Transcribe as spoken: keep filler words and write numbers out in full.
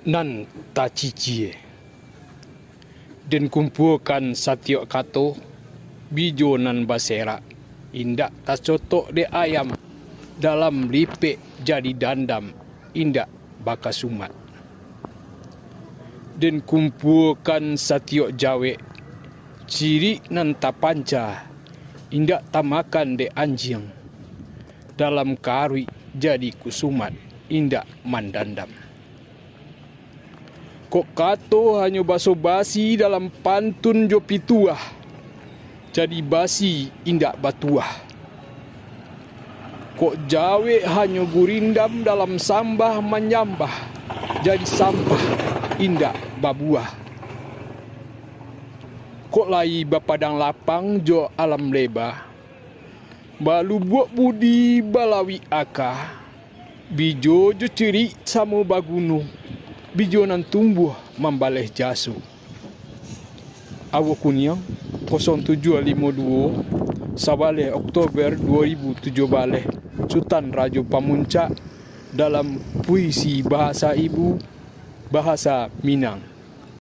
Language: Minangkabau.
Nan tacicie. Den kumpuakan satiok kato, bijo nan baserak, indak tacotok dek ayam, dalam lipek jadi dandam, indak bakasumat. Den kumpuakan satiok jawek, cirik nan tapanca, indak tamakan dek anjiang, dalam karuik jadi kusumat, indak mandandam. Kok kato hanyo baso-basi dalam pantun jo pituah, jadi basi indak batuah. Kok jawek hanyo gurindam dalam sambah manyambah, jadi sampah indak babuah. Kok lai bapadang lapang jo alam leba, balubuak budi balawik aka, bijo jo cirik samo baguno, bijo nan tumbuah mambaleh jaso. Awak Kuniang, kosong tujuah limo duo, sabaleh Oktober duo ribu tujuah baleh, Sutan Rajo Pamuncak, dalam puisi bahasa ibu, bahasa Minang.